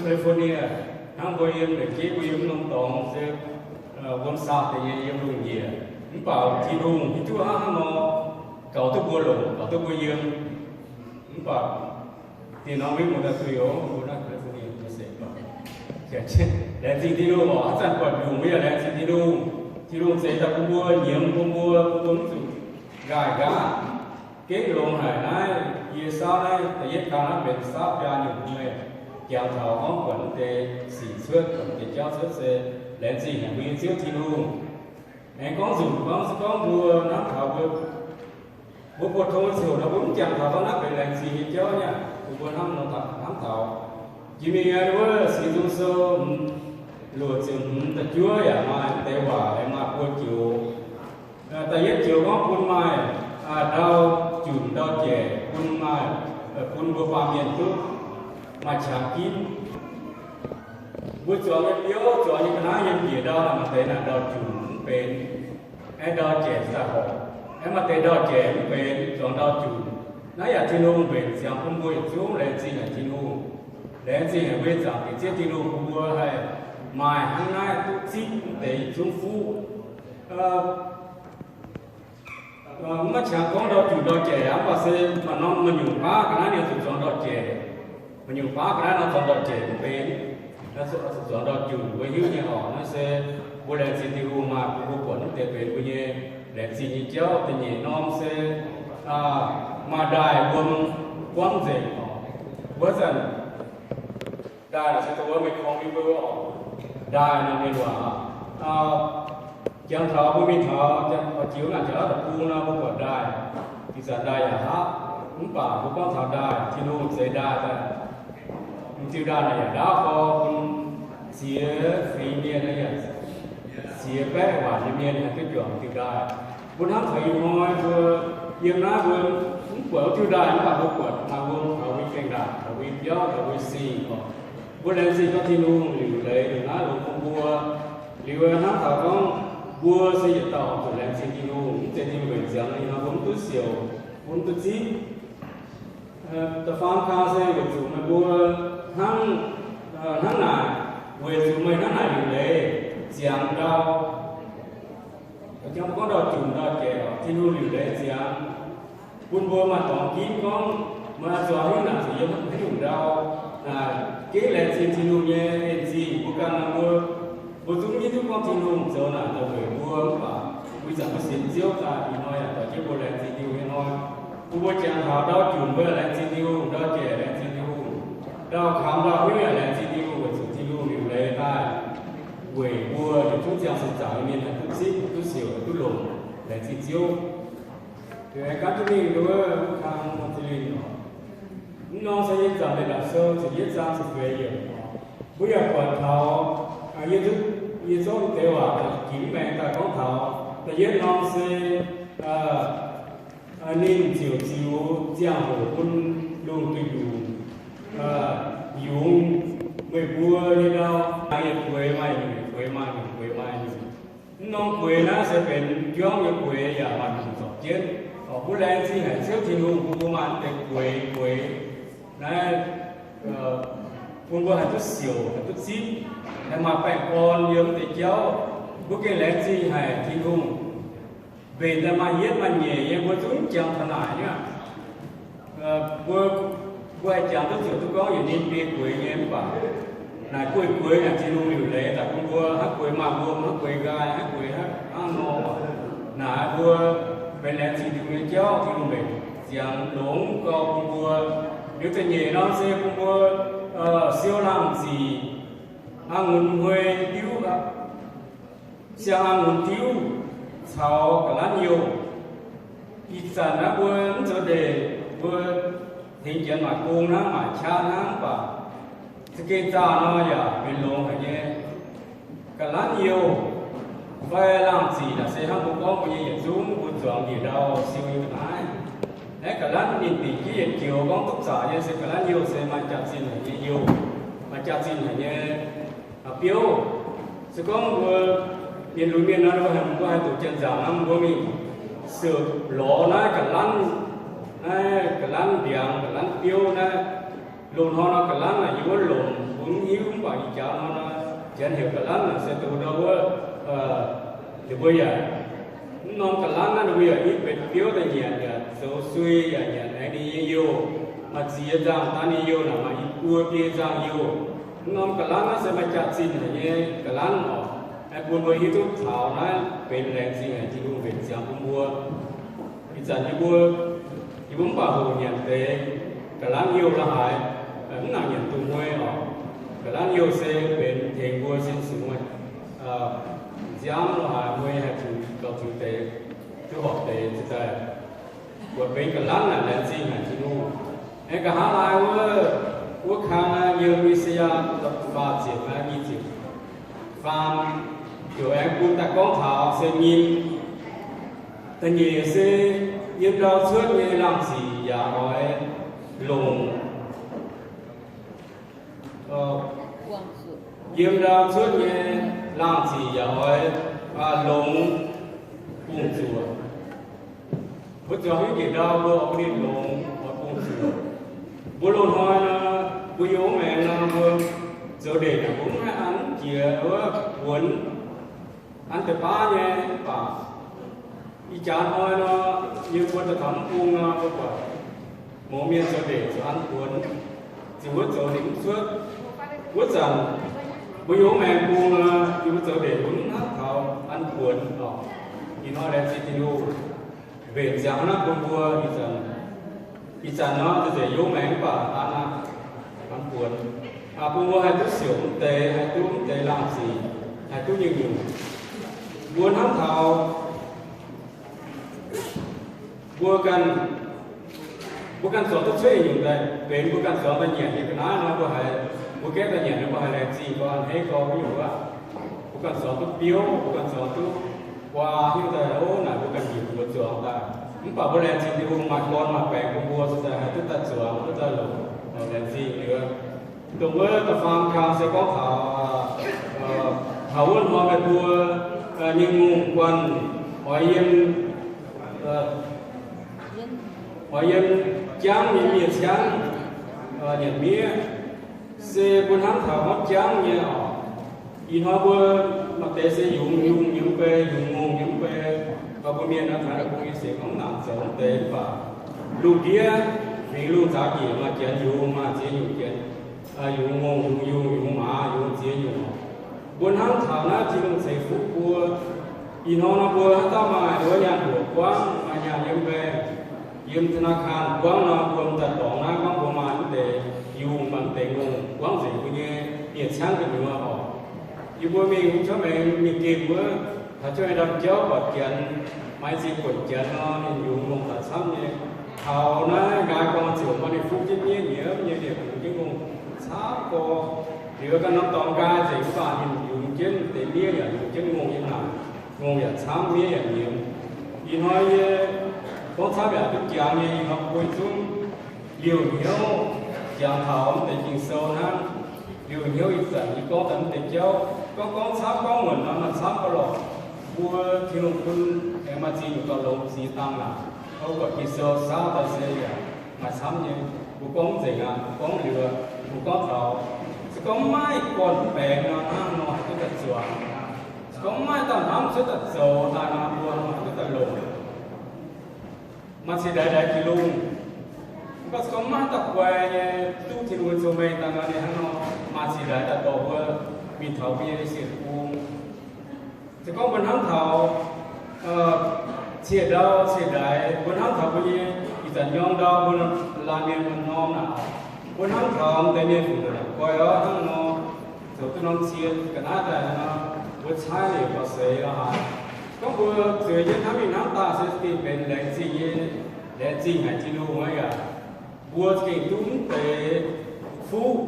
California, hnangv mbuo yiem naaic jeiv mbuo yiem norm dorngx se wuom saah deix nyei yiem lungh njiec. Mv baac Tin-Hungh hiuv duqv hnangv haaix nor gaux duqv mbuo longc, gaux duqv mbuo yiem. Mv baac dieh norm mbuo daaih duih oc, mbuo naaiv California mbuo se laengz zingh Tin-Hungh oc. Haaix zanc buatc mbiungc mbuo yaac laengz zingh Tin-Hungh. Tin-Hungh zeix daaih bun mbuo, nyiemz bun mbuo, bun mbuo mv zuqc nqaaic nqaatv. Gengh longx haic naaiv, yie saauv naaiv da'yietv kang naaiv benx saauv biaa nyungc nyei. Jangx taux gorngv buatc mv deix sic cuotv, buatc mv deix jauv cuotv se laengz zingh haic mbuo nyei Ziouv Tin-Hungh. Aengx gorngv nzunc gorngv se gorngv mbuo hnamv taux mbuo, mbuo buoz-tong ziouc nor mbuo mv jangx taux gorngv naaiv benx laengz zingh nyei jauv nyei, mbuo hnamv nor hnamv taux. Jiex mingh wuov Singx Nzung Sou luoqc ziepc hmz da'juov yaac maaih mv deix waac aengx maaih buo joux. Da'yietv joux gorngv bun maaih ndau junc ndau jaic, bun maaih, bun mbuo baamh mienh duqv maaih qangx ginv. Mbuo zuangx nyei biouv, zuangx nyei ga'naaiv yiem njiec ndau naaic, maaih deix naaic ndau junc mv benx, aengx ndau jaic daaih horpc, aengx maaih deix ndau jaic mv benx, zuangx ndau junc. Naaiv yaac Tin-Hungh mbenc ziangx bun mbuo yietc zungv laengz zingh haic Tin-Hungh. Laengz zingh haic mbuo nyei Zaangc Diex Ziouv Tin-Hungh bun mbuo haih maaih hnangv naaiv duqv zipv mv deix yietc zungv fuqv. Mv maaih qangx gorngv ndau junc ndau jaic aqv, mv baac se maaih norm maaih nyungc baav ga'naaiv ninh zuqc zuangx ndau jaic. Maaih nyungc baav ga'naaiv nor zuangx ndau jaic mv benx, zuqc zuangx ndau junc. Mbuo hiuv nyei oc. Naaiv se mbuo laengz zingh Tin-Hungh maaih bun mbuo buatc mv deix benx mbuo nyei laengz zingh nyei jauv. Da'nyeic norm se maaih ndaaih wuom buangv nzengc oc. Wuov zanc ndaaih se dongh wuov meih korng mingh mbuo oc. Ndaaih nor mienh waac, jangx taux mbuo mingh taux, jangx taux jiex wuov ngaanc jaax deic-bung nor mbuo buatc ndaaih. Ih zanc ndaaih yaac hapv, mv baac mbuo gorngv taux ndaaih, Tin-Hungh zeix ndaaih daaih, m'diuh ndaaih naaic yaac ndaauv gorx bun ziex fingx mienh yaac ziex baeqv waanc nyei mienh haih duqv juangc m'diuh ndaaih. Mbuo hnamv taux ih hnoi mbuo yiem naaiv mbuo mv buatc wuov diuh ndaaih, mv baac mbuo buatc maaih wuom taux mbuo gengh ndaangc, taux mbuo biauv, taux mbuo singh oc. Mbuo laengz zingh gorngv Tin-Hungh liuc leiz liuz naaiv longx bun mbuo. Liuz hnamv taux gorngv mbuo se yietc dauh zuqc laengz zingh Tin-Hungh, mv zeiz Tin-Hungh mbenc ziangx nor mbuo mv duqv siouc, mbuo mv duqv zipv. Da'faam kang se weic zuqc meih mbuo hnangv, hnangv naaic, weic zuqc meih hnangv naaic liuc leiz ziangx ndau, jangx gorngv ndau junc ndau jaic, Tin-Hungh liuc leiz ziangx bun mbuo maaih dorngx ginv gorngv meih oix zuangx haaix nyungc naaic zuqc yiem haaix nyungc ndau. Naaic gengh laengz zingh Tin-Hungh nyei en-zingh mbuo ganh nor mbuo, mbuo zungv hiuv duqv gorngv Tin-Hungh zoux naaic daaih weic mbuo mv baac mbuo ih zanc mbuo sienx Ziouv daaih ih hnoi yaac doix jienv mbuo laengz zingh Tin-Hungh nyei hnoi. Bun mbuo jangx taux ndau junc mbuo yaac laengz zingh Tin-Hungh, ndau jaic laengz zingh Tin-Hungh, ndau kangx ndau hnyouv yaac laengz zingh Tin-Hungh weic zuqc Tin-Hungh liuc leiz daaih weic mbuo yietc zungv ziangh seix zaangc nyei mienh haih duqv zipv, duqv siouc, duqv longc, laengz zingh Ziouv. Aengx gan jienv mingh nduov wuov kang nor za'lin oc. Mv norm se yiem Zaangc Deix Ndaapc Sou ziepc yietv zaang ziepc feix yiemc. Mbuo yaac buatc taux, yie, yie zorqv deix waac ginx mv maengx daaih gorngv taux da'yietv norm se ninh ziouc ziux ziangh hoc bun lungh duih nyungc, yungz meih mbuo nyei ndau, yietc gueix maaih nyungc, yietc gueix maaih nyungc, gueix maaih nyungc. Mv norm gueix naaiv se benx juangv nyei gueix yaac maaih nyungc zorpc jienv. Mbuo laengz zingh haic Ziouv Tin-Hungh bun mbuo maaih mv deix gueix, gueix naaiv bun mbuo haih duqv siouc, haih duqv zipv, haih maaih baengh orn yiem mv deix jauv. Mbuo gengh laengz zingh haic Tin-Hungh mbenc daaih maaih hietv maaih nyeic nyei, mbuo zungv jangx taux naaic nyei aqv. Mbuo, mbuo haih jangx duqv ziouc duqv gorngv yietc ninh biei gueix nyei mv baac naaic gueix gueix naaic Tin-Hungh liuc leiz daaih bun mbuo hnangv gueix maaih wuom, hnangv gueix nqaai, hnangv gueix hnangv nor. Naaic mbuo benx laengz zingh Tin-Hungh nyei jauv, Tin-Hungh mbenc ziangx longx gau bun mbuo. Liuz da'nyeic nor se bun mbuo siou laangh ziqc, a'ngunc hmui diuv, siang a'ngunc diuv caux ga'lanv youh. Ih zanc naaiv mbuo mv zoux ndeic, mbuo tengx janx maaic gong hnangv, maaic qaqv hnangv, mv baac za'gengh zaah nor yaac benx longx haic nyei. Ga'lanv youh fai laangh ziqc naaic se hnangv mbuo gorngv mbuo nyei yietc zungv mbuo zuangx njiec ndau siou nyei ga'naaiv. Naaiv ga'lanv ninh dingc jienv yietc joux gorngv duqv zaqc nyei se ga'lanv youh se maaih jaax-zinh haic nyei youh, maaih jaax-zinh haic nyei biouv. Se gorngv mbuo mienh lunx mienh nor, mbuo haih, mbuo haih doqc janx-nzangc nor, mbuo mingh siouc lorz naaiv ga'lanv, naaiv ga'lanv ndiangx, ga'lanv biouv naaiv. Loz-hnoi nor ga'lanv naaic yiem wuov lomc, mbuo mv hiuv. Janx heuc ga'lanv naaic se dongh ndau wuov, ninh mbuo yaac, mv norm ga'lanv naaiv ninh mbuo yaac i benx biouv daaih nyanc, yaac zoux sui yaac nyanc aengx ninh nyei youh, maaih ziex nzangh daan ninh youh naaic, maaih i buo biei nzangh youh. Mv norm ga'lanv naaiv se maaih jaax-zinh haic nyei ga'lanv oc. Aengx bun mbuo hiuv duqv taux naaiv benx laengz zingh haic Tin-Hungh mbenc ziangx bun mbuo. Ih zanc yie mbuo, yie mbuo mv baac hoqc nyanc deix ga'lanv youh la'haaix, mv nangc nyanc dungz muei oc. Ga'lanv youh se benx tengx mbuo sin sux, nziaamv la'haaix muei haih gauh tiux deix, duqv horpc deix ziqc daaih. Buatc benx ga'lanv naaic laengz zingh haic Tin-Hungh. Aengx nqa'haav laai wuov, wuov kang naaiv yiem I^saa^yaa faah ziepc naaiv nyic ziepc faam, heuc aengx bun daaih gorngv taux se nyim. Da'nyeic se, yiem ndau cuotv nyei laangh ziqc yaac oix longc Yiem ndau cuotv nyei laangh ziqc yaac oix longx bungx-zuoqc. Mbuo zuangx haaix nyungc ndau mbuo oix bun ninh longx, oix bungx-zuoqc. Mbuo loz-hnoi nor, mbuo yiem wuov maengx nor, mbuo zoux ndeic naaic mbuo mv haih an jiex wuov buonx, an deix baav nyei mv baac ih jaax hnoi nor, yiem mbuo daaih taux mv bung nor, mbuo buatc mouz mienh zoux ndeic zoux an buonx, ziouc wuov zoux ninh mv cuotv. Wuov zanc mbuo yiem maengx bung nor, yiem mbuo zoux ndeic mbuo mv hnangv taux an buonx oc. Ih hnoi laengz zingh Tin-Hungh mbenc ziangx hnangv bun mbuo ih zanc, ih zanc nor nzengc yiem maengx mv baac an aqv, an buonx. Bun mbuo haih duqv siouc mv deix, haih duqv mv deix laangh ziqc, haih duqv nyungc-nyungc. Mbuo hnamv taux mbuo ganh, mbuo ganh zuangx duqv cuotv nyungc daaih benx mbuo ganh zuangx daaih nyanc nyei ga'naaiv nor, mbuo haiz, mbuo gaengh daaih nyanc nor, mbuo haiz laengz zingh gorx, a'hneiv gorx, wuov nyungc wuov. Mbuo ganh zuangx duqv biouv, mbuo ganh zuangx duqv guaa hiuv daaih, o, naaic mbuo ganh njiec mbuo zuangx daaih. Mv baac mbuo laengz zingh Tin-Hungh maaih gorn maaih baengc bun mbuo, se daaih haih duqv daaih zuangx, duqv daaih longc, laengz zingh liuz. Dongh wuov da'faam kang se gorngv taux, taux wuov hnoi meih mbuo nyei ngongh guanh oix yiem, oix yiem jangv nyei miev-ciangv nyanc miev, se mbuo hnamv taux gorngv jangv nyei oc. Ih hnoi mbuo maaih deix se yungz yungh nyei mv bei, yungz ngongh nyei mv bei, mbuo mienh nor taux deic-bung nyei sienx gorngv mv nangc zoux mv deix mv baac lungh ndiev fingx lungh zaux njiec maaih janx yungz, maaih ziex nyungc janx, yungz ngongh, yungz yungh, yungz maaz, yungz ziex nyungc. Mbuo hnamv taux naaiv Tin-Hungh ceix fuqv mbuo. Ih hnoi nor mbuo haaix dauh maaih nduov nyaanh hoc buangv, maaih nyaanh yiem bank, yiem ธนาคาร buangv nor, mbuo m'daaih dorngx naaiv gorngv mbuo maaih mv deix yungh, maaih mv deix ngongh buangv nzengc mbuo nyei miev-ciangv gu'nyuoz oc. Yie mbuo mingh wuov cuotv maengx mingh gemh wuov, taux cuotv maengx ndamv jauv buatc janx, maaih ziex buonc janx nor, ninh yungz ngongh daaih camv nyei. Taux naaiv nqaai gorngv ziouc maaih ninh fuqv jienv miev nyiemz nyei, ninh yungz jienv ngongh camv gorx. Liuz ganh norm dorngx nqaai nzengc mv baac ninh yungz jienv deix miev yaac yungz jienv ngongh yiem naaic, ngongh yaac camv, miev yaac nyiemz. Ih hnoi yie gorngv camv yaac duqv jangx nyei. Ih hnoi mbuo zungv liouh hnyouv jangx taux mv deix Ging-Sou hnangv. Liouh hnyouv ih zanc yie gorngv daaih mv deix jauv, gorngv gorngv camv, gorngv muonc nor maaih camv gauh lorqc. Mbuo Tin-Hungh bun aengx maaih ziex nyungc gauh longx ziex dangh naaic. Tov buatc Ging-Sou saauv daaih se yaac maaih camv nyei. Mbuo gorngv mv nzengc aqv, mbuo gorngv liuz, mbuo gorngv taux, se gorngv maiv maaih gorn-baengx nor, hnangv nor haih duqv daaih zuangx. Se gorngv maiv maaih dauh hnamv cuotv daaih zoux daaih nor, mbuo hnangv haih duqv daaih longc. Maaih cingx ndaix ndaix Tin-Hungh. Mv baac se gorngv maiv maaih dauh guai nyei duqv Tin-Hungh nyei cong-mengh daaih nor, ninh hnangv nor maaih cingx ndaix daaih dorh mbuo mingh taux mbuo nyei sienx bung. Se gorngv mbuo hnamv taux ciex ndau ciex ndaix, mbuo hnamv taux mbuo nyei ih zanc nyorng ndau mbuo laanh mienh mbuo norm naaic, mbuo hnamv taux deix mienh fungc ndoqc naaic guai orv hnangv nor, zoux duqv norm cie ga'naaiv daaih nor, mbuo caaiv liuz gauh seix lorqc haic. Gorngv mbuo zueiz jienv hnamv mingh hnamv daaih se za'gengh benx laengz zingh nyei, laengz zingh haic Tin-Hungh aqv yaac. Mbuo za'gengh duqv mv deix fuqv,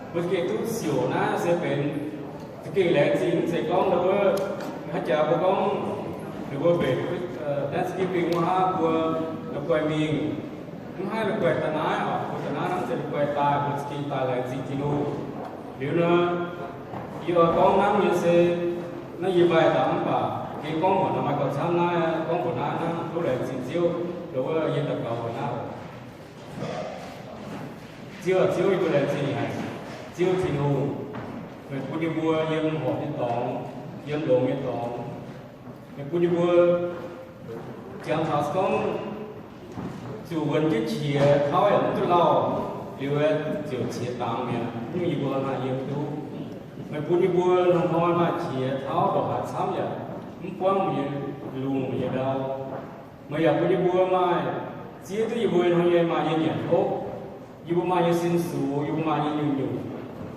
mbuo za'gengh duqv siouc naaiv se benx za'gengh laengz zingh. Mv zeiz gorngv ndau wuov, haaix jaax mbuo gorngv, ninh mbuo mbenc Thanksgiving wuov hnangv, mbuo la'guaih mingh, mv haih la'guaih daaih naaiv oc, mbuo daaih naaiv hnangv se la'guaih daaih, mbuo za'gengh daaih laengz zingh Tin-Hungh. Liuz nor, yie oix gorngv hnangv nyei se, naaiv yie maaih daaih mv baac gengh gorngv muonc nor maaih gauh camv naaiv, gorngv mbuoqc naaiv hnangv, tov laengz zingh Ziouv, ndau wuov yie daux gaux mbuoqc naaiv oc. Ziouv aac, Ziouv, yie mbuo laengz zingh haic, Ziouv Tin-Hungh. Meih bun yie mbuo yiem horpc nyei dorngx, yiem longx nyei dorngx. Meih bun yie mbuo jangx taux gorngv zuqc wuonx jienv qiex tauv yaac mv duqv lauh, liuz ziouc qiex dangx mi'aqv. Nyungc yie mbuo maaih yiem duqv. Meih bun yie mbuo hnoi-hnoi maaih qiex tauv ndongc haaix camv yaac mv buangv meih nyei lungh meih nyei ndau. Meih yaac bun yie mbuo maaih zieqv duqv yie mbuo hnoi nyei maaih nyei nyanc hopv, yie mbuo maaih nyei sin sux, yie mbuo maaih nyei nyungc-nyungc.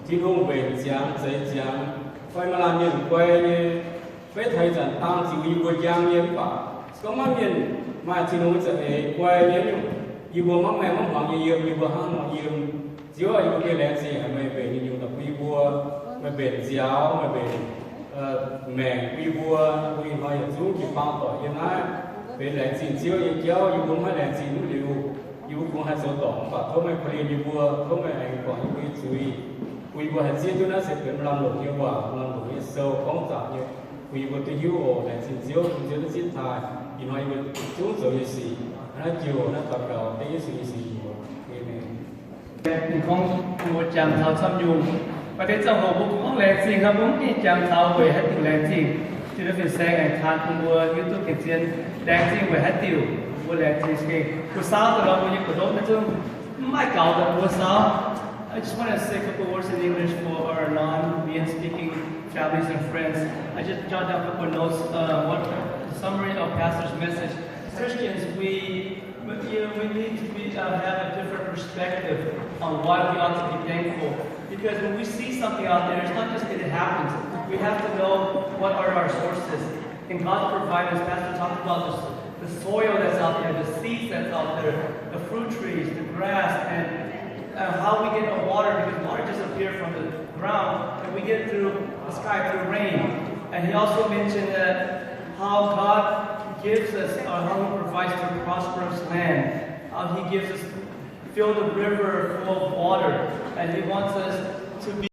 Tin-Hungh mbenc ziangx, zeix ziangx, fai maaih laanh mienh guai nyei, beiv taux ih zanc dang ziux yie mbuo njang nyei mv baac se gorngv maiv mienh maaih Tin-Hungh za'eix guai nyei nyungc, yie mbuo maiv maengx maiv hmuangx nyei yiem, yie mbuo hnangv nor yiem. Ziouv, yie mbuo gengh laengz zingh haic meih mbenc nyungc-nyungc daaih bun yie mbuo, meih mbenc nziaaux, meih mbenc maengc bun yie mbuo, bun ih hnoi yietc zungv jiu-baang doic yiem naaiv benx laengz zingh Ziouv nyei jauv. Yie mbuo maiv laengz zingh mv liuz, yie mbuo kungx haih zoux dorngc, mv baac tov meih korv-lienh yie mbuo, tov meih aengx guangc yie mbuo nyei zuiz, bun yie mbuo haih zieqv duqv naaiv se benx lamh longc nyei waac, lamh longc nyei sou gorngv zaangc nyei, bun yie mbuo duqv hiuv oc. Laengz zingh Ziouv, bun Ziouv duqv zipv taaih ih hnoi yie mbuo zungv zoux nyei sic. Naaiv joux naaiv daux gaux dengv Yesu nyei sic, aamen. Ninh gorngv mbuo jangx taux camv nyungc, maaih deix ziangh hoc mbuo kungx gorngv laengz zingh hnangv, mbuo mv gaengh jangx taux weic haaix diuc laengz zingh. Tin-Hungh fin-saeng aengx taan bun mbuo hiuv duqv gengh zien laengz zingh weic haaix diuc mbuo laengz zingh. Mbuo saauv daaih nor, mbuo nyei buoz-ndoqv naaiv zungv mv maaih gaux daaih mbuo saauv. I just want to say a couple words in English for our non-Vian speaking families and friends. I just jot down a couple notes, uh, what the summary of Pastor's message. As Christians, we, we, we need to be, uh, have a different perspective on why we ought to be thankful. Because when we see something out there, it's not just that it happens. We have to know what are our sources. And God provides, as Pastor talked about, the, the soil that's out there, the seeds that's out there, the fruit trees, the grass, and, uh, how we get our water, because water doesn't appear from the ground, and we get it through the sky, through rain. And he also mentioned that how God gives us, or how he provides through prosperous land, how he gives us fill the river full of water, and he wants us to be